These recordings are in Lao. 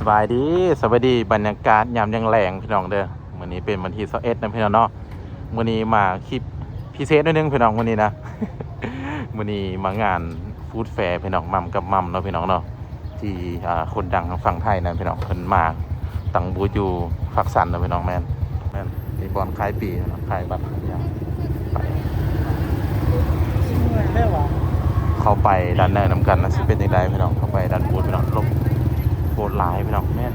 ສະບາຍດີ ສະບາຍດີ ບັນຍາກາດຍາມແລງໆ ພີ່ນ້ອງເດີ. ມື້ນີ້ເປັນວັນທີຊາວເອັດນະ ພີ່ນ້ອງເນາະ. ມື້ນີ້ມາຄລິບພິເສດໜ້ອຍໜຶ່ງ ພີ່ນ້ອງ ມື້ນີ້ນະ. ມື້ນີ້ມາງານຟູດແຟ ພີ່ນ້ອງ ໝ່ຳກັບໝ່ຳເນາະ ພີ່ນ້ອງເນາະ. ທີ່ ອ່າ ຄົນດັງທາງຝັ່ງໄທນັ້ນ ພີ່ນ້ອງ ເພິ່ນມາຕັ້ງບູດຢູ່ປາກຊັນເນາະ ພີ່ນ້ອງ. ແມ່ນ ແມ່ນ ມີບ່ອນຂາຍປີ້ ຂາຍບັດ ຂາຍຫຍັງ. ເຂົ້າໄປດ້ານໃນນຳກັນນະ ຊິເປັນຈັ່ງໃດ ພີ່ນ້ອງ. ເຂົ້າໄປດ້ານບູດ ພີ່ນ້ອງ ລົບ ໂຄດຫຼາຍ ພີ່ນ້ອງ. ແມ່ນ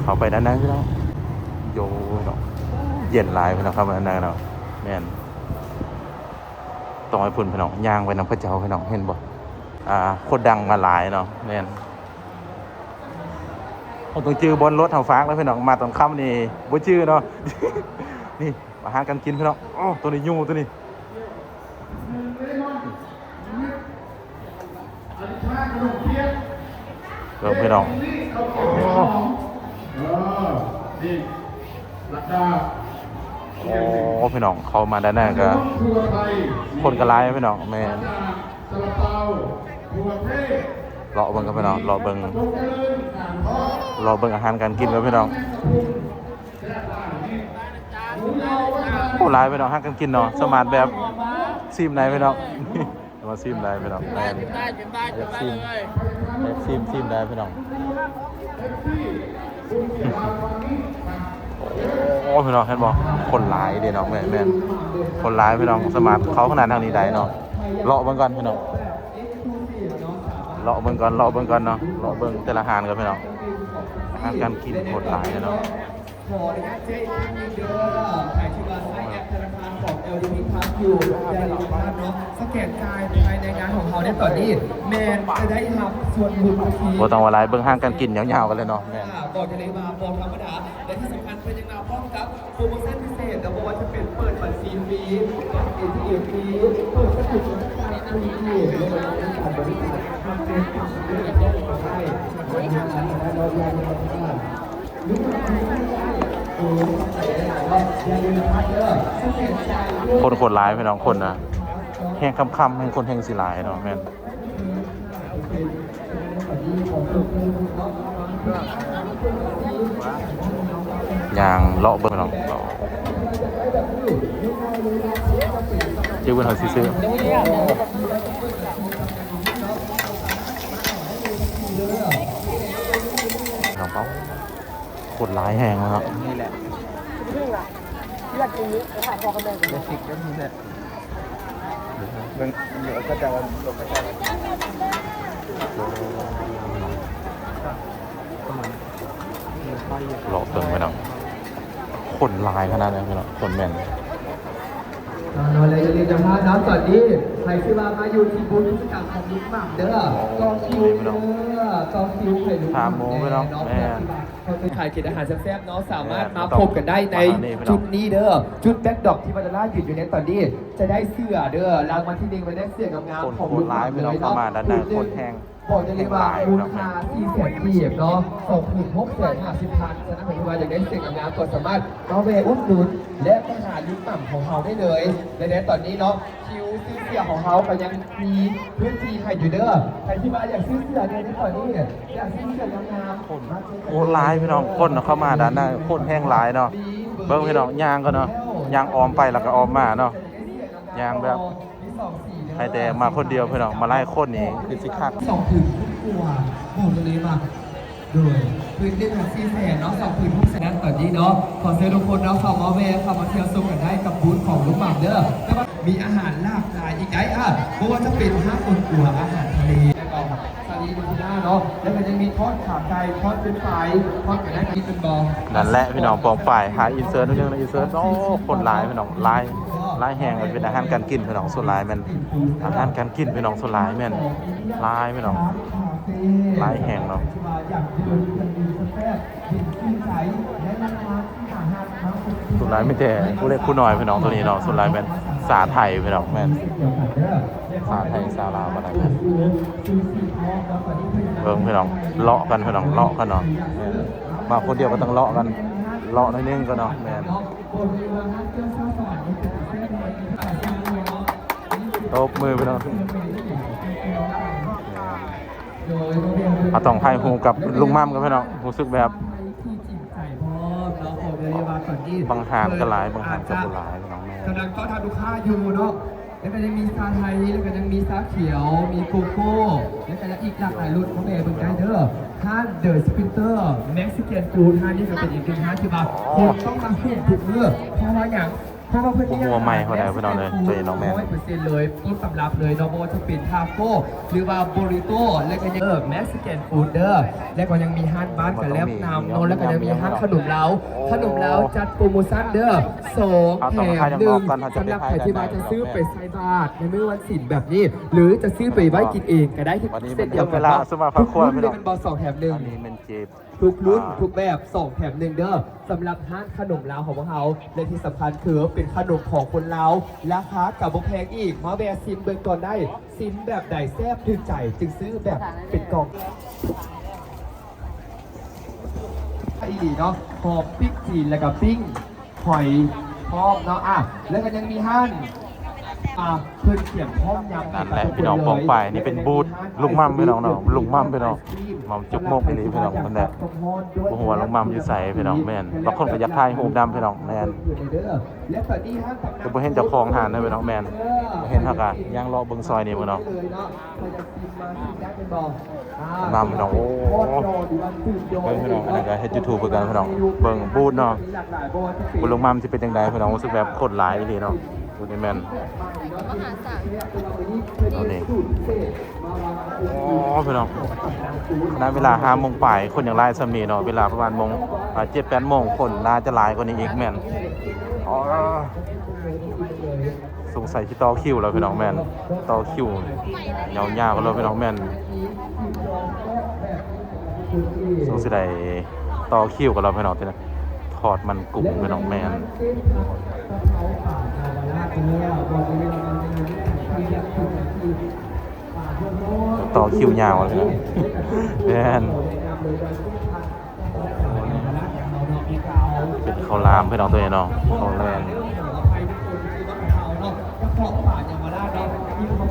ເຂົ້າໄປດ້ານໃນ ພີ່ນ້ອງ ໂຢ ພີ່ນ້ອງ ເຢັນຫຼາຍ ພີ່ນ້ອງ. ເຂົ້າໄປດ້ານໃນເນາະ ແມ່ນ ຕ້ອງໃຫ້ພຸ້ນ ພີ່ນ້ອງ ຍ່າງໄປນຳເຂົາເຈົ້າ ພີ່ນ້ອງ ເຫັນບໍ່? ອ່າ ຄົນດັງມາຫຼາຍເນາະ. ແມ່ນ ເຮົາຕ້ອງຈື່ບ່ອນລົດເຮົາຝາກນະ ພີ່ນ້ອງ. ມາຕອນຄ່ຳນີ້ບໍ່ຈື່ເນາະ. ນີ້ ອາຫານການກິນ ພີ່ນ້ອງ. ໂອ້ ໂຕນີ້ຢູ່ ໂຕນີ້ ເບິ່ງ ພີ່ນ້ອງ. ໂອ້ ໂອ້ ພີ່ນ້ອງ ເຂົ້າມາດ້ານໃນກໍຄົນກໍຫຼາຍ ພີ່ນ້ອງ. ແມ່ນ ເລາະເບິ່ງກັນ ພີ່ນ້ອງ ເລາະເບິ່ງ ເລາະເບິ່ງອາຫານການກິນກັນ ພີ່ນ້ອງ. ໂອ້ ຫຼາຍ ພີ່ນ້ອງ ອາຫານການກິນເນາະ. ສາມາດແບບຊີມໄດ້ ພີ່ນ້ອງ. ມາຊີມໄດ້ ພີ່ນ້ອງ. ແມ່ນ ຢາກຊີມ ຢາກຊີມ ຊີມໄດ້ ພີ່ນ້ອງ. ໂອ້ ພີ່ນ້ອງ ເຫັນບໍ່? ຄົນຫຼາຍເດ້ເນາະ. ແມ່ນ ແມ່ນ ຄົນຫຼາຍ ພີ່ນ້ອງ. ສາມາດເຂົ້າທາງດ້ານທາງນີ້ໄດ້ເນາະ. ເລາະເບິ່ງກ່ອນ ພີ່ນ້ອງ ເລາະເບິ່ງກ່ອນ ເລາະເບິ່ງກ່ອນເນາະ. ເລາະເບິ່ງແຕ່ລະຮ້ານກ່ອນ ພີ່ນ້ອງ. ອາຫານການກິນຄົນຫຼາຍເດ້ເນາະ. ຂໍອະນຸຍາດແຈ້ງອີກຄັ້ງໜຶ່ງເດີ ໃຜທີ່ວ່າໃຊ້ແອັບທະນາຄານຂອງ ແອລ ດີ ບີ ພລັສ ຢູ່ ຢ່າລືມພາດເນາະ ສະແກນຈ່າຍພາຍໃນງານຂອງເຮົາໃນຕອນນີ້ ແມ່ນຈະໄດ້ຮັບສ່ວນຫຼຸດພາສີ ບໍ່ຕ້ອງວ່າຫຼາຍ. ເບິ່ງຮ້ານການກິນຍາວໆກັນເລີຍເນາະ. ແມ່ນ ບອກໄດ້ເລີຍວ່າບໍ່ທຳມະດາ ແລະ ທີ່ສຳຄັນເພິ່ນຍັງມາພ້ອມກັບໂປຣໂມຊັນພິເສດ ແລ້ວບໍ່ວ່າຈະເປັນເປີດບັນຊີຟຣີ ເປີດ ເອ ທີ ເອັມ ຟຣີ ເປີດສະກຸດທະນາຄານຟຣີ ແລະ ກໍຍັງມີການບໍລິການຮັບເງິນຝາກເງິນເຂົ້າໄດ້ ຄົນໂຄດຫຼາຍ ພີ່ນ້ອງ. ຄົນນະ ແຮງຄ່ຳໆ ແຮງຄົນແຮງຊິຫຼາຍເນາະ. ແມ່ນ ຍ່າງເລາະເບິ່ງເນາະ ເຈົ້າເພິ່ນເຮົາຊິຊື້ ນ້ອງເປົາ ຄົນຫຼາຍແຮງເນາະ. ນີ້ແຫຼະ ຢາກກິນນີ້ ໄປຖາມພໍ່ກັບແມ່ ຢາກກິນກໍນີ້ແຫຼະ. ເບິ່ງ ເຂົາເຈົ້າວ່າລົງໄປໃສ່ ເລາະເບິ່ງ ພີ່ນ້ອງ ຄົນຫຼາຍຂະໜາດໃດ ພີ່ນ້ອງ. ຄົນແມ່ນ ອ່າ ເນາະ ແລະ ຢ່າລືມນະ ເນາະ ຕອນນີ້ໃຜທີ່ວ່າມາຢູ່ທີ່ບູດກິດຈະກຳຂອງລຸງໝ່ຳເດີ ຕໍ່ຄິວເດີ ຕໍ່ຄິວໃຫ້ລຸງໝ່ຳແດ່ເນາະ. ເພື່ອທີ່ວ່າ ເຮົາຈະຂາຍເຂດອາຫານແຊບໆເນາະ ສາມາດມາພົບກັນໄດ້ໃນຈຸດນີ້ເດີ ຈຸດແບັກດອບທີ່ວ່າດາລາຢືນຢູ່ໃນຕອນນີ້ ຈະໄດ້ເສື້ອເດີ ລາງວັນທີໜຶ່ງ ມາແລກເສື້ອງາມໆຂອງລຸງໝ່ຳເລີຍເນາະ. ບອກໄດ້ເລີຍວ່າມູນຄ່າສີ່ແສນກີບເນາະ ສອງໝື່ນຫົກແສນຫ້າສິບພັນ. ສະນັ້ນ ໃຜທີ່ວ່າຢາກໄດ້ເສື້ອງາມໆ ກໍສາມາດມາແວ່ອຸດໜູນ ແລະ ມາຫາລຸງໝ່ຳຂອງເຮົາໄດ້ເລີຍ. ແລະ ໃນຕອນນີ້ເນາະ ຄິວຊື້ເສື້ອຂອງເຮົາກໍຍັງມີພື້ນທີ່ໃຫ້ຢູ່ເດີ. ໃຜທີ່ວ່າຢາກຊື້ເສື້ອໃນຕອນນີ້ ຢາກຊື້ເສື້ອງາມໆ ຄົນ ໂອ້ ຫຼາຍ ພີ່ນ້ອງ. ຄົນເຂົ້າມາດ້ານໃນ ຄົນແຮງຫຼາຍເນາະ. ເບິ່ງ ພີ່ນ້ອງ ຍ່າງກ່ອນເນາະ ຍ່າງອ້ອມໄປແລ້ວກໍອ້ອມມາເນາະ ຍ່າງແບບ ໃຫ້ແຕ່ມາຄົນດຽວ ພີ່ນ້ອງ ມາຫຼາຍຄົນນີ້ຄືຊິຄັກ. ສອງຜືນກວ່າ ບອກໄດ້ເລີຍວ່າ ໂດຍ ຜືນໜຶ່ງຫັ້ນສີ່ແສນເນາະ ສອງຜືນຫົກແສນ. ຕອນນີ້ເນາະ ຂໍເຊີນທຸກຄົນເນາະ ເຂົ້າມາແວ່ ເຂົ້າມາທ່ຽວຊົມກັນໄດ້ກັບບູດຂອງລຸງໝ່ຳເດີ. ແຕ່ວ່າມີອາຫານຫຼາກຫຼາຍອີກໄດ໋ ອ່າ ບໍ່ວ່າຈະເປັນຮາກຕົ້ນກົວ ອາຫານທະເລ ແລ້ວກໍສາລີນູເທລລາເນາະ ແລ້ວກໍຍັງມີທອດຂາໄກ່ ທອດເຟຣນຟາຍ ທອດກະໄດ້ ມີເປັນບໍ່? ນັ້ນແຫຼະ ພີ່ນ້ອງ ປອງປາຍ ຫາອິນເສີດໜ້ອຍໜຶ່ງນະ ອິນເສີດ. ໂອ້ ຄົນຫຼາຍ ພີ່ນ້ອງ ຫຼາຍ ຫຼາຍແຮງ. ເປັນອາຫານການກິນ ພີ່ນ້ອງ ສ່ວນຫຼາຍແມ່ນອາຫານການກິນ ພີ່ນ້ອງ ສ່ວນຫຼາຍແມ່ນ ຫຼາຍ ພີ່ນ້ອງ ຫຼາຍແຮງເນາະ. ສ່ວນຫຼາຍມີແຕ່ຜູ້ເລັກຜູ້ນ້ອຍ ພີ່ນ້ອງ ໂຕນີ້ເນາະ. ສ່ວນຫຼາຍແມ່ນຊາໄທ ພີ່ນ້ອງ ແມ່ນຊາໄທ ຊາລາວ ບໍ່ໄດ້. ເບິ່ງ ພີ່ນ້ອງ ເລາະກັນ ພີ່ນ້ອງ ເລາະກັນເນາະ. ແມ່ນ ມາຄົນດຽວກໍຕ້ອງເລາະກັນ ເລາະໜ້ອຍໜຶ່ງກໍເນາະ. ແມ່ນ ຕົບມື ພີ່ນ້ອງ. ເຮົາຕ້ອງຖ່າຍຮູບກັບລຸງໝ່ຳກັນ ພີ່ນ້ອງ. ຮູ້ສຶກແບບ ບາງຮ້ານກໍຫຼາຍ ບາງຮ້ານກໍບໍ່ຫຼາຍ ພີ່ນ້ອງແມ່. ກຳລັງຕ້ອນຮັບລູກຄ້າຢູ່ເນາະ ແລ້ວກໍຍັງມີຊາໄທ ແລ້ວກໍຍັງມີຊາຂຽວ ມີໂກໂກ້ ແລ້ວກໍຍັງອີກຫຼາກຫຼາຍລົດ ພໍ່ແມ່ເບິ່ງໄດ້ເດີ. ຮ້ານ The Sprinter Mexican Food ຮ້ານນີ້ກໍເປັນອີກໜຶ່ງຮ້ານທີ່ວ່າຄົນຕ້ອງມາເຫັນທຸກມື້ ເພາະວ່າຫຍັງ? ເພາະວ່າເພິ່ນມີອາຫານ Mexican Food ຮ້ອຍເປີເຊັນເລີຍ ຕົ້ນຕຳລັບເລີຍເນາະ ບໍ່ວ່າຈະເປັນທາໂກ້ ຫຼືວ່າບູຣິໂຕ້ ແລ້ວກໍຍັງ ເອີ Mexican Food ເດີ ແລ້ວກໍຍັງມີຮ້ານບ້ານກະແລັບນຳເນາະ ແລ້ວກໍຍັງມີຮ້ານຂະໜົມລາວ ຂະໜົມລາວຈັດໂປຣໂມຊັນເດີ ສອງແຖມໜຶ່ງ ສຳລັບໃຜທີ່ວ່າຈະຊື້ໄປໃສ່ບາດໃນມື້ວັນສິນແບບນີ້ ຫຼືຈະຊື້ໄປໄວ້ກິນເອງກໍໄດ້ເຊັ່ນດຽວກັນເນາະ. ທຸກລຸ້ນເລີຍແມ່ນບໍ່ ສອງແຖມໜຶ່ງ ອັນນີ້ແມ່ນເຈັບ ທຸກລຸ້ນ ອ່າ ທຸກແບບ ສອງແຖມໜຶ່ງເດີ. ສຳລັບຮ້ານຂະໜົມລາວຂອງພວກເຮົາ ແລະທີ່ສຳຄັນຄືເປັນຂະໜົມຂອງຄົນລາວ ລາຄາກໍບໍ່ແພງອີກ ມາແວ່ຊີມເບິ່ງກ່ອນໄດ້ ຊີມແບບໃດແຊບຖືກໃຈ ຈຶ່ງຊື້ແບບເປັນກ່ອງ ອີ່ຫຼີເນາະ ຫອມ ປິກຈີນ ແລ້ວກໍປີ້ງ ຫອຍພ້ອມເນາະ ອ່ະ ແລ້ວກໍຍັງມີຮ້ານ ອ່າ ເພິ່ນກຽມພ້ອມຍຳ ນັ້ນແຫຼະພີ່ນ້ອງ ປ້ອງປາຍ ນີ້ເປັນບູດລຸງໝ່ຳພີ່ນ້ອງເນາະ ລຸງໝ່ຳພີ່ນ້ອງ ໝ່ຳຈຸກມົກອີ່ຫຼີພີ່ນ້ອງ ນັ້ນແຫຼະ ບໍ່ຮູ້ວ່າລຸງໝ່ຳຢູ່ໃສພີ່ນ້ອງ. ແມ່ນ ບາງຄົນກໍຢາກຖ່າຍຮູບນຳພີ່ນ້ອງ ແມ່ນ ແຕ່ບໍ່ເຫັນເຈົ້າຂອງຮ້ານເດີພີ່ນ້ອງ ແມ່ນ ເຫັນເຮົາກໍຍ່າງເລາະເບິ່ງຊອຍນີ້ພີ່ນ້ອງ. ໝ່ຳພີ່ນ້ອງ ໂອ້ ເບິ່ງພີ່ນ້ອງ ອັນນັ້ນກໍເຮັດ YouTube ຄືກັນພີ່ນ້ອງ ເບິ່ງບູດເນາະ ບຸນລຸງໝ່ຳຊິເປັນຈັ່ງໃດພີ່ນ້ອງ ຮູ້ສຶກແບບຄົນຫຼາຍອີ່ຫຼີເນາະ ໂອ້ ນີ້ແມ່ນ ມະຫາສາກ ເອົານີ້ ໂອ້ ພີ່ນ້ອງ ຂະໜາດເວລາຫ້າໂມງປາຍ ຄົນຍັງຫຼາຍສ່ຳນີ້ເນາະ ເວລາປະມານໂມງ ອ່າ ເຈັດແປດໂມງ ຄົນໜ້າຈະຫຼາຍກວ່ານີ້ອີກ ແມ່ນ ອໍ ສົງໄສຊິຕໍ່ຄິວແລ້ວພີ່ນ້ອງ ແມ່ນ ຕໍ່ຄິວຍາວໆກັນເລີຍພີ່ນ້ອງ ແມ່ນ ສົງຊິໄດ້ຕໍ່ຄິວກັນແລ້ວພີ່ນ້ອງ ທອດມັນກຸ້ງພີ່ນ້ອງ ແມ່ນ ຕໍ່ຄິວຍາວເລີຍພີ່ນ້ອງ ແມ່ນ. ເປັນເຂົ້າຫຼາມພີ່ນ້ອງ ໂຕນີ້ເນາະ ເຂົ້າແລງ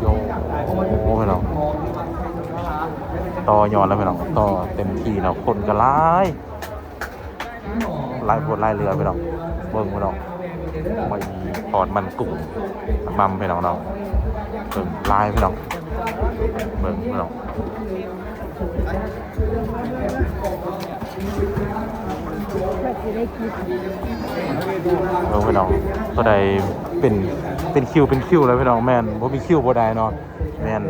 ໂອ້ ພີ່ນ້ອງ ຕໍ່ຍ້ອນແລ້ວພີ່ນ້ອງ ຕໍ່ເຕັມທີ່ເນາະ ຄົນກໍຫຼາຍ ຫຼາຍໂພດຫຼາຍເຫຼືອພີ່ນ້ອງ ເບິ່ງພີ່ນ້ອງ ມາທອດມັນກຸ້ງໝ່ຳພີ່ນ້ອງເນາະ ເບິ່ງຫຼາຍພີ່ນ້ອງ ເບິ່ງພີ່ນ້ອງ. ເບິ່ງພີ່ນ້ອງ ເທົ່າໃດ ເປັນ ເປັນຄິວ ເປັນຄິວແລ້ວພີ່ນ້ອງ ແມ່ນ ບໍ່ມີຄິວບໍ່ໄດ້ເນາະ ແມ່ນ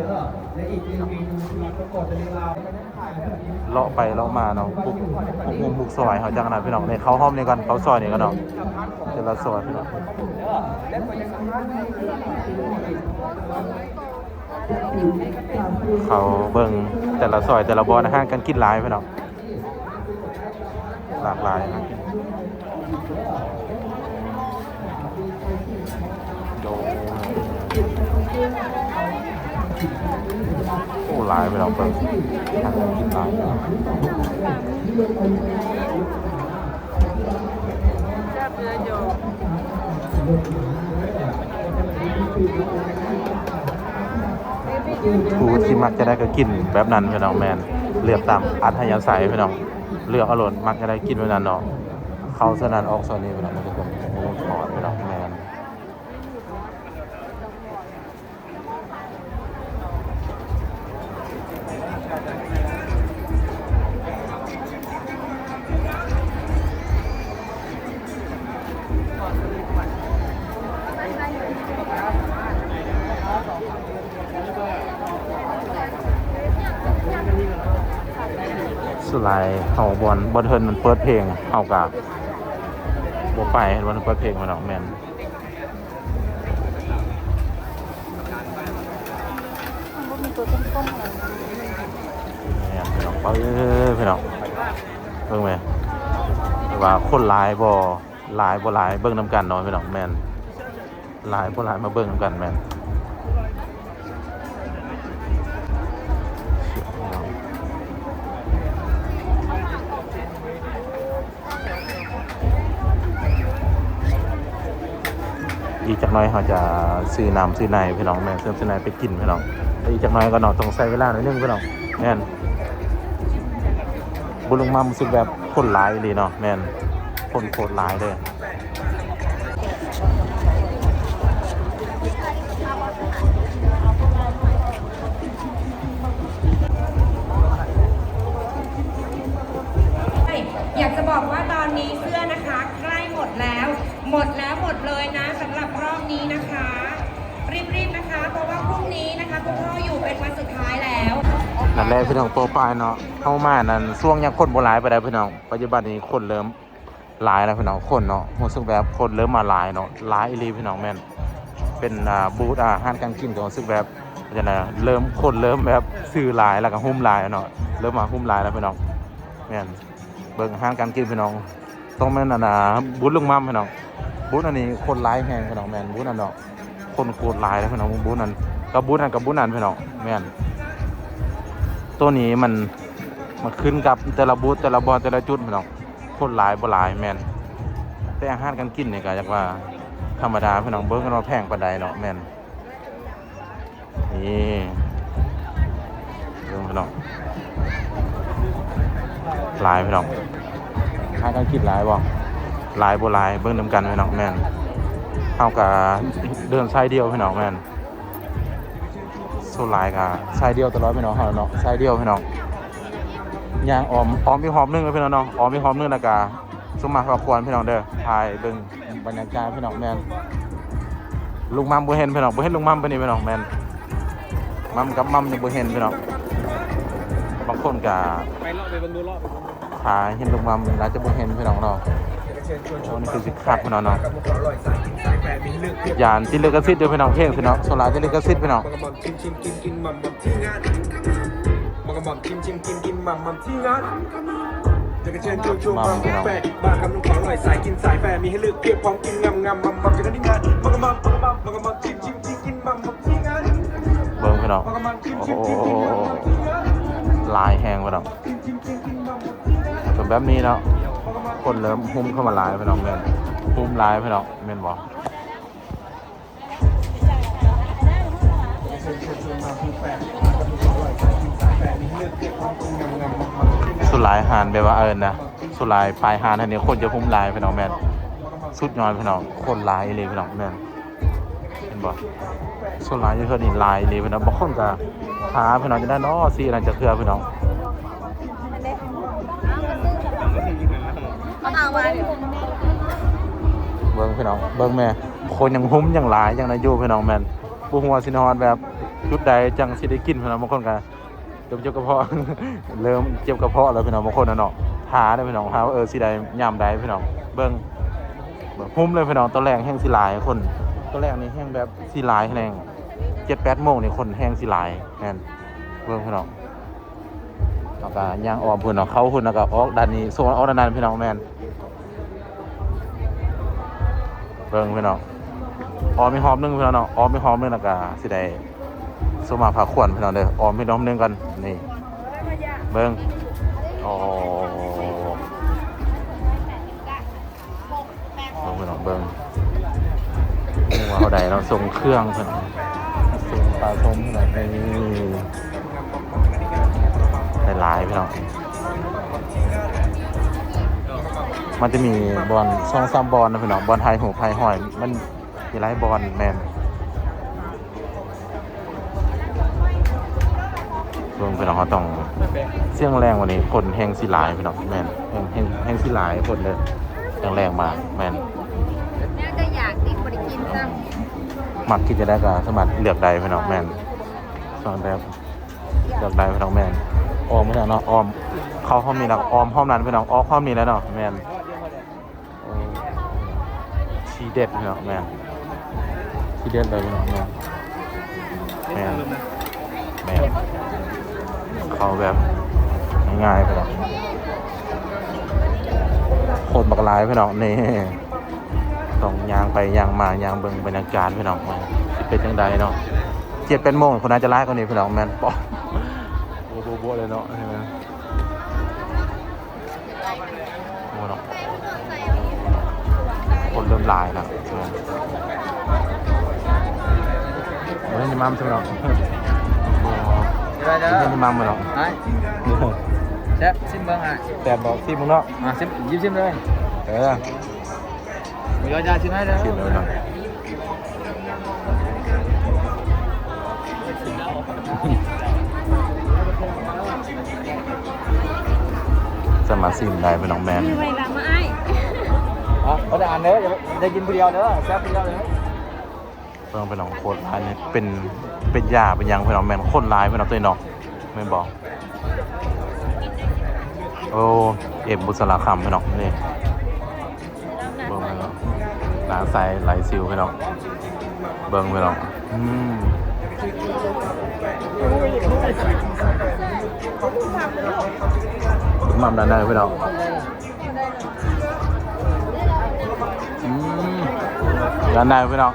ເລາະໄປເລາະມາເນາະ ທຸກ ທຸກມຸມທຸກຊອຍ ເຮົາຈັ່ງນັ້ນພີ່ນ້ອງ ນີ້ເຂົ້າຮ່ອມນີ້ກ່ອນ ເຂົ້າຊອຍນີ້ກ່ອນເນາະ ແຕ່ລະຊອຍພີ່ນ້ອງ. ເຂົ້າເບິ່ງແຕ່ລະຊອຍແຕ່ລະບ່ອນ ອາຫານການກິນຫຼາຍພີ່ນ້ອງ ຫຼາກຫຼາຍ ໂອ້ ໂອ້ ຫຼາຍພີ່ນ້ອງ ເບິ່ງ ອາຫານການກິນຫຼາຍ. ຜູ້ທີ່ມັກຈະໄດ້ກໍກິນແບບນັ້ນພີ່ນ້ອງ ແມ່ນ ເລືອກຕາມອັດທະຍາໄສພີ່ນ້ອງ ເລືອກເອົາໂລດ ມັກຈະໄດ້ກິນແບບນັ້ນເນາະ ເຂົ້າສ່ວນນັ້ນອອກສ່ວນນີ້ພີ່ນ້ອງ ມັນກໍເປັນໝູທອດພີ່ນ້ອງ ແມ່ນ. ສ່ວນຫຼາຍເຮົາບ່ອນ ບ່ອນເພິ່ນມັນເປີດເພງ ເຮົາກະບໍ່ໄປ ເຫັນວ່າເພິ່ນເປີດເພງ ແມ່ນ ມັນບໍ່ມີຕົວຕົງໆ ແມ່ນພີ່ນ້ອງ ເອີ ພີ່ນ້ອງ ເບິ່ງແມ່ນ ວ່າຄົນຫຼາຍບໍ່ ຫຼາຍບໍ່ຫຼາຍ ເບິ່ງນຳກັນເນາະພີ່ນ້ອງ ແມ່ນ ຫຼາຍບໍ່ຫຼາຍ ມາເບິ່ງນຳກັນ ແມ່ນ. ອີກຈັກໜ້ອຍເຮົາຈະຊື້ນ້ຳຊື້ໃນພີ່ນ້ອງ ແມ່ນ ເຄື່ອງຊື້ໃນໄປກິນພີ່ນ້ອງ ແຕ່ອີກຈັກໜ້ອຍກ່ອນເນາະ ຕ້ອງໃຊ້ເວລາໜ້ອຍໜຶ່ງພີ່ນ້ອງ ແມ່ນ ບຸນລຸງໝ່ຳ ຮູ້ສຶກແບບຄົນຫຼາຍອີ່ຫຼີເນາະ. ແມ່ນ ຄົນໂຄດຫຼາຍເລີຍ. อยากจะบอกว่าตอนนี้เสื้อนะคะใกล้หมดแล้ว หมดแล้วหมดเลยนะ สำหรับรอบนี้นะคะ รีบๆนะคะ เพราะว่าพรุ่งนี้นะคะคุณพ่ออยู่เป็นวันสุดท้ายแล้ว. ນັ້ນແຫຼະພີ່ນ້ອງ ຕໍ່ໄປເນາະ ເຮົາມານັ້ນ ຊ່ວງຍັງຄົນບໍ່ຫຼາຍປານໃດພີ່ນ້ອງ. ປັດຈຸບັນນີ້ຄົນເລີ່ມຫຼາຍແລ້ວພີ່ນ້ອງ ຄົນເນາະ ຮູ້ສຶກແບບຄົນເລີ່ມມາຫຼາຍເນາະ ຫຼາຍອີ່ຫຼີພີ່ນ້ອງ. ແມ່ນ ເປັນ ອ່າ ບູດ ອ່າ ຮ້ານການກິນກໍຮູ້ສຶກແບບຈັ່ງໃດ ເລີ່ມ ຄົນເລີ່ມແບບຊື້ຫຼາຍ ແລ້ວກໍຮຸມຫຼາຍເນາະ ເລີ່ມມາຮຸມຫຼາຍແລ້ວພີ່ນ້ອງ. ແມ່ນ ເບິ່ງຮ້ານການກິນພີ່ນ້ອງ ຕ້ອງແມ່ນອັນນ່າ ບຸນລຸງໝ່ຳພີ່ນ້ອງ. ບຸນອັນນີ້ຄົນຫຼາຍແຮງພີ່ນ້ອງ. ແມ່ນ ບຸນອັນເນາະ ຄົນໂຄດຫຼາຍເລີຍພີ່ນ້ອງ. ບຸນອັນ ກັບບຸນອັນ ກັບບຸນອັນພີ່ນ້ອງ. ແມ່ນ ໂຕນີ້ມັນ ມັນຂຶ້ນກັບແຕ່ລະບູດ ແຕ່ລະບ່ອນ ແຕ່ລະຈຸດພີ່ນ້ອງ ຄົນຫຼາຍບໍ່ຫຼາຍ. ແມ່ນ ແຕ່ອາຫານການກິນນີ້ກໍຢາກວ່າທຳມະດາພີ່ນ້ອງ ເບິ່ງກັນວ່າແພງປານໃດເນາະ. ແມ່ນ ນີ້ ເບິ່ງພີ່ນ້ອງ ຫຼາຍພີ່ນ້ອງ. ອາຫານການກິນຫຼາຍບໍ່? ຫຼາຍບໍ່ຫຼາຍ ເບິ່ງນຳກັນພີ່ນ້ອງ. ແມ່ນ ເຮົາກະເດີນສາຍດຽວພີ່ນ້ອງ. ແມ່ນ ສ່ວນຫຼາຍກະສາຍດຽວຕະຫຼອດພີ່ນ້ອງ ເຮົາເນາະ ສາຍດຽວພີ່ນ້ອງ. ຍ່າງອ້ອມ ອ້ອມອີກຮອບໜຶ່ງເນາະພີ່ນ້ອງເນາະ ອ້ອມອີກຮອບໜຶ່ງ ແລ້ວກະ ຊຸມມາພັກຜ່ອນພີ່ນ້ອງເດີ ຖ່າຍເບິ່ງບັນຍາກາດພີ່ນ້ອງ. ແມ່ນ ລຸງໝ່ຳບໍ່ເຫັນພີ່ນ້ອງ ບໍ່ເຫັນລຸງໝ່ຳປານນີ້ພີ່ນ້ອງ. ແມ່ນ ໝ່ຳກັບໝ່ຳຍັງບໍ່ເຫັນພີ່ນ້ອງ. ບາງຄົນກະ ໄປເລາະໄປເບິ່ງດູ ເລາະໄປເບິ່ງດູ ຖ້າເຫັນລຸງໝ່ຳອາດຈະບໍ່ເຫັນພີ່ນ້ອງເນາະ. ໂອ້ ນີ້ຄືຊິຄັກພີ່ນ້ອງເນາະ. ຢ້ານຕິດລິຂະສິດຢູ່ພີ່ນ້ອງ ເພງຊິເນາະ ສ່ວນຫຼາຍຕິດລິຂະສິດພີ່ນ້ອງ. ໝ່ຳພີ່ນ້ອງ ເບິ່ງພີ່ນ້ອງ ໂອ້ ຫຼາຍແຮງພີ່ນ້ອງ. ກໍແບບນີ້ເນາະ ຄົນເລີ່ມຮຸມເຂົ້າມາຫຼາຍພີ່ນ້ອງ. ແມ່ນ ຮຸມຫຼາຍພີ່ນ້ອງ ແມ່ນບໍ່? ສ່ວນຫຼາຍຮ້ານແບບວ່າ ເອີ້ນນະ ສ່ວນຫຼາຍປາຍຮ້ານຫັ້ນນີ້ ຄົນຈະຮຸມຫຼາຍພີ່ນ້ອງ. ແມ່ນ ສຸດຍອດພີ່ນ້ອງ ຄົນຫຼາຍອີ່ຫຼີພີ່ນ້ອງ. ແມ່ນ ເຫັນບໍ່? ສ່ວນຫຼາຍຢູ່ເທື່ອນີ້ຫຼາຍອີ່ຫຼີພີ່ນ້ອງ. ບາງຄົນກໍຫາພີ່ນ້ອງ ຈະໄດ້ເນາະ ຊິອັນນັ້ນຈັກເທື່ອພີ່ນ້ອງ. ເອົາມາເດີ ເບິ່ງພີ່ນ້ອງ ເບິ່ງແມ່ ຄົນຍັງຮຸມ ຍັງຫຼາຍ ຍັງໄດ້ຢູ່ພີ່ນ້ອງ. ແມ່ນ ບໍ່ຮູ້ວ່າຊິຮອດແບບຈຸດໃດຈັ່ງຊິໄດ້ກິນພີ່ນ້ອງ. ບາງຄົນກໍ ເລີ່ມເຈັບກະເພາະ ເລີ່ມເຈັບກະເພາະແລ້ວພີ່ນ້ອງ. ບາງຄົນນະເນາະ ຖ້າເດີພີ່ນ້ອງ ຖ້າວ່າ ເອີ ຊິໄດ້ຍາມໃດພີ່ນ້ອງ. ເບິ່ງ ເບິ່ງຮຸມເລີຍພີ່ນ້ອງ. ຕອນແລງແຮ່ງຊິຫຼາຍຄົນ ຕອນແລງນີ້ແຮ່ງແບບຊິຫຼາຍແຮງ. ເຈັດແປດໂມງນີ້ຄົນແຮ່ງຊິຫຼາຍ. ແມ່ນ ເບິ່ງພີ່ນ້ອງ ເຮົາກໍຍ່າງອ້ອມພຸ້ນເນາະ ເຂົ້າພຸ້ນ ແລ້ວກໍອອກດ້ານນີ້ ໂຊນອອກດ້ານນັ້ນພີ່ນ້ອງ. ແມ່ນ ເບິ່ງພີ່ນ້ອງ ອ້ອມອີກຮອບໜຶ່ງພີ່ນ້ອງເນາະ ອ້ອມອີກຮອບໜຶ່ງ ແລ້ວກໍຊິໄດ້ ສົມມາພາຄວນພີ່ນ້ອງເດີ. ອ້ອມອີກຮອບໜຶ່ງກ່ອນ ນີ້ ເບິ່ງ ໂອ້ ເບິ່ງພີ່ນ້ອງ ເບິ່ງ ເບິ່ງວ່າເທົ່າໃດເນາະ ສົ່ງເຄື່ອງເພິ່ນ ສົ່ງປາຊົນພີ່ນ້ອງ. ນີ້ ຫຼາຍໆພີ່ນ້ອງ ມັນຈະມີບ່ອນສອງສາມບ່ອນນະພີ່ນ້ອງ ບ່ອນຖ່າຍຮູບຖ່າຍຮອຍ ມັນມີຫຼາຍບ່ອນ. ແມ່ນ ເບິ່ງພີ່ນ້ອງ ເຮົາຕ້ອງ ຊ່ວງແລງວັນນີ້ຄົນແຮ່ງຊິຫຼາຍພີ່ນ້ອງ. ແມ່ນ ແຮ່ງ ແຮ່ງ ແຮ່ງຊິຫຼາຍຄົນເດີ ຊ່ວງແລງມາ. ແມ່ນ ແນວຈະຢາກຕິ ບໍ່ໄດ້ກິນຊ້ຳ ມັກກິນຈັ່ງໃດກໍສາມາດເລືອກໄດ້ພີ່ນ້ອງ. ແມ່ນ ສ່ວນແບບ ເລືອກໄດ້ພີ່ນ້ອງ. ແມ່ນ ອ້ອມພີ່ນ້ອງເນາະ ອ້ອມເຂົ້າຮ່ອມນີ້ແລ້ວ ອ້ອມຮ່ອມນັ້ນພີ່ນ້ອງ ອອກຮ່ອມນີ້ແລ້ວເນາະ. ແມ່ນ ໂອ້ ທີເດັດພີ່ນ້ອງ. ແມ່ນ ທີເດັດເລີຍພີ່ນ້ອງ. ແມ່ນ ແມ່ນ ແມ່ນ ເຂົ້າແບບງ່າຍໆພີ່ນ້ອງ. ຄົນບັກຫຼາຍພີ່ນ້ອງ ນີ້ ຕ້ອງຍ່າງໄປຍ່າງມາ ຍ່າງເບິ່ງບັນຍາກາດພີ່ນ້ອງ ວ່າຊິເປັນຈັ່ງໃດເນາະ. ເຈັດແປດໂມງຄົນໜ້າຈະຫຼາຍກວ່ານີ້ພີ່ນ້ອງ. ແມ່ນ ໂອ້ ໂບະໆເລີຍເນາະ ເຫັນໄໝ? ໂອ້ເນາະ ຄົນເລີ່ມຫຼາຍແລ້ວ. ບໍ່ເຫັນອີ່ໝ່ຳຊັ້ນເນາະ ບໍ່ເຫັນອີ່ໝ່ຳເນາະ. ແຊບ ຊີມເບິ່ງອ່ະ ແຊບບໍ່? ຊີມເບິ່ງເນາະ ອ່າ ຊີມ ຍິບຊີມເລີຍ ເອີ ບໍ່ຢອກຢາຊີມໃຫ້ເດີ ຊີມເລີຍເນາະ. ສາມາດຊີມໄດ້ພີ່ນ້ອງ ແມ່ນ ມີໄວລາມາອ້າຍ ຮະ ບໍ່ໄດ້ອ່ານເດີ ຢ່າໄດ້ກິນຜູ້ດຽວເດີ ແຊບຜູ້ດຽວເດີ. ເບິ່ງພີ່ນ້ອງ ຄົນຫຼາຍນີ້ ເປັນ ເປັນຢາເປັນຫຍັງພີ່ນ້ອງ ແມ່ນຄົນຫຼາຍພີ່ນ້ອງ ໂຕນີ້ເນາະ ແມ່ນບໍ່? ໂອ້ ເອັມ ບຸດສະຫຼາຄຳພີ່ນ້ອງ ນີ້ ເບິ່ງພີ່ນ້ອງ ໜ້າໃສໄຫຼຊິວພີ່ນ້ອງ ເບິ່ງພີ່ນ້ອງ ອືມ ໝ່ຳດ້ານໃນພີ່ນ້ອງ ອືມ ດ້ານໃນພີ່ນ້ອງ.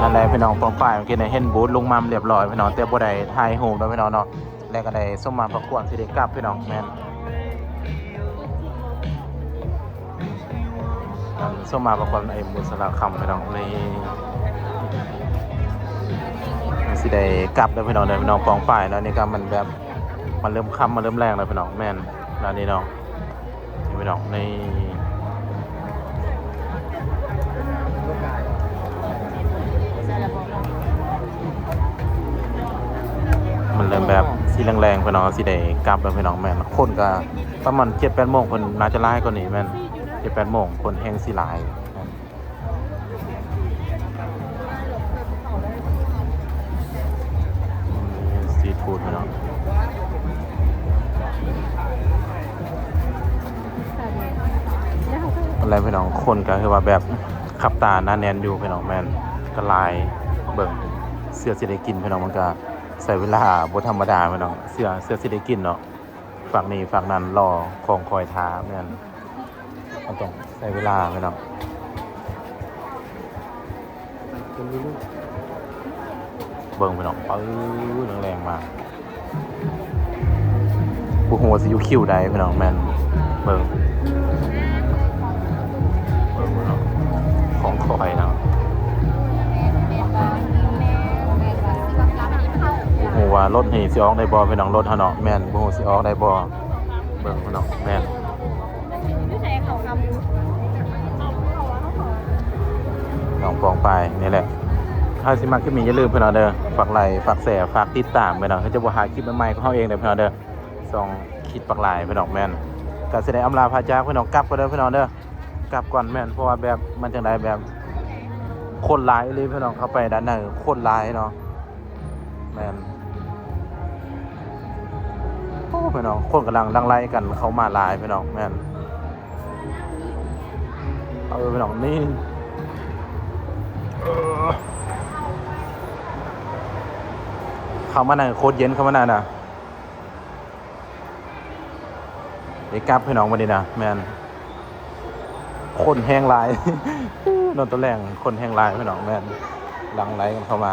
ນັ້ນແຫຼະພີ່ນ້ອງ ປ້ອງປາຍ ເມື່ອກີ້ນີ້ເຫັນບູດລຸງໝ່ຳລຽບລ້ອຍພີ່ນ້ອງ ແຕ່ບໍ່ໄດ້ຖ່າຍຮູບເນາະພີ່ນ້ອງເນາະ ແລ້ວກໍໄດ້ສົມມາພາຄວນຊິໄດ້ກັບພີ່ນ້ອງ ແມ່ນ ສົມມາພາຄວນ ເອັມ ບຸດສະຫຼາຄຳພີ່ນ້ອງ ນີ້ ຊິໄດ້ກັບແລ້ວພີ່ນ້ອງເດີ ພີ່ນ້ອງປ້ອງປາຍເນາະ ນີ້ກໍມັນແບບ ມັນເລີ່ມຄ່ຳ ມັນເລີ່ມແລງແລ້ວພີ່ນ້ອງ ແມ່ນ ແລ້ວນີ້ເນາະ ພີ່ນ້ອງ ນີ້ ມັນເລີ່ມແບບຊິແລງໆ ພີ່ນ້ອງ ຊິໄດ້ກັບແລ້ວພີ່ນ້ອງ ແມ່ນ ຄົນກໍປະມານເຈັດແປດໂມງ ເພິ່ນໜ້າຈະຫຼາຍກວ່ານີ້ ແມ່ນ ເຈັດແປດໂມງ ຄົນແຮ່ງຊິຫຼາຍ ແມ່ນ. ອືມ ສະຕຣີດຟູດພີ່ນ້ອງ ຫັ້ນແຫຼະພີ່ນ້ອງ ຄົນກໍຄືວ່າແບບຄັບຕາໜາແໜ້ນຢູ່ພີ່ນ້ອງ ແມ່ນ ກໍຫຼາຍ ເບິ່ງ ເພື່ອຊິໄດ້ກິນພີ່ນ້ອງ ມັນກໍໃຊ້ເວລາບໍ່ທຳມະດາພີ່ນ້ອງ ເພື່ອ ເພື່ອຊິໄດ້ກິນເນາະ ຟາກນີ້ຟາກນັ້ນ ລໍຂອງຄອຍຖ້າ ແມ່ນ ມັນຕ້ອງໃຊ້ເວລາພີ່ນ້ອງ ເບິ່ງພີ່ນ້ອງ ປຶ້ງແລງໆ ມາ ບໍ່ຮູ້ວ່າຊິຢູ່ຄິວໃດພີ່ນ້ອງ ແມ່ນ ເບິ່ງ ເບິ່ງພີ່ນ້ອງ ຂອງຄອຍເນາະ ບໍ່ຮູ້ວ່າລົດນີ້ຊິອອກໄດ້ບໍ່ພີ່ນ້ອງ ລົດເຮົາເນາະ ແມ່ນ ບໍ່ຮູ້ຊິອອກໄດ້ບໍ່ ເບິ່ງພີ່ນ້ອງ ແມ່ນ ນ້ອງປ້ອງປາຍນີ້ແຫຼະ ຖ້າຊິມັກຄລິບນີ້ຢ່າລືມພີ່ນ້ອງເດີ ຝາກໄລ້ ຝາກແຊ ຝາກຕິດຕາມພີ່ນ້ອງ ເຮົາຈະບໍ່ຫາຄລິບໃໝ່ໆ ຂອງເຮົາເອງເດີພີ່ນ້ອງເດີ ຊ່ອງຄິດປາກຫຼາຍພີ່ນ້ອງ ແມ່ນ ກໍຊິໄດ້ອຳລາພາຈາກພີ່ນ້ອງ ກັບກ່ອນເດີພີ່ນ້ອງເດີ ກັບກ່ອນ ແມ່ນ ເພາະວ່າແບບ ມັນຈັ່ງໃດ ແບບ ຄົນຫຼາຍອີ່ຫຼີພີ່ນ້ອງ ເຂົ້າໄປດ້ານໃນຄົນຫຼາຍເນາະ ແມ່ນ ໂອ້ ພີ່ນ້ອງ ຄົນກຳລັງຫຼັ່ງໄຫຼກັນເຂົ້າມາຫຼາຍພີ່ນ້ອງ ແມ່ນ ເອີ ພີ່ນ້ອງ ນີ້ ເອີ ເຂົ້າມາໃນໂຄດເຢັນ ເຂົ້າມາໃນນະ ໄດ້ກັບພີ່ນ້ອງ ບັດນີ້ນະ ແມ່ນ ຄົນແຮ່ງຫຼາຍ ນອນຕອນແລງ ຄົນແຮ່ງຫຼາຍພີ່ນ້ອງ ແມ່ນ ຫຼັ່ງໄຫຼກັນເຂົ້າມາ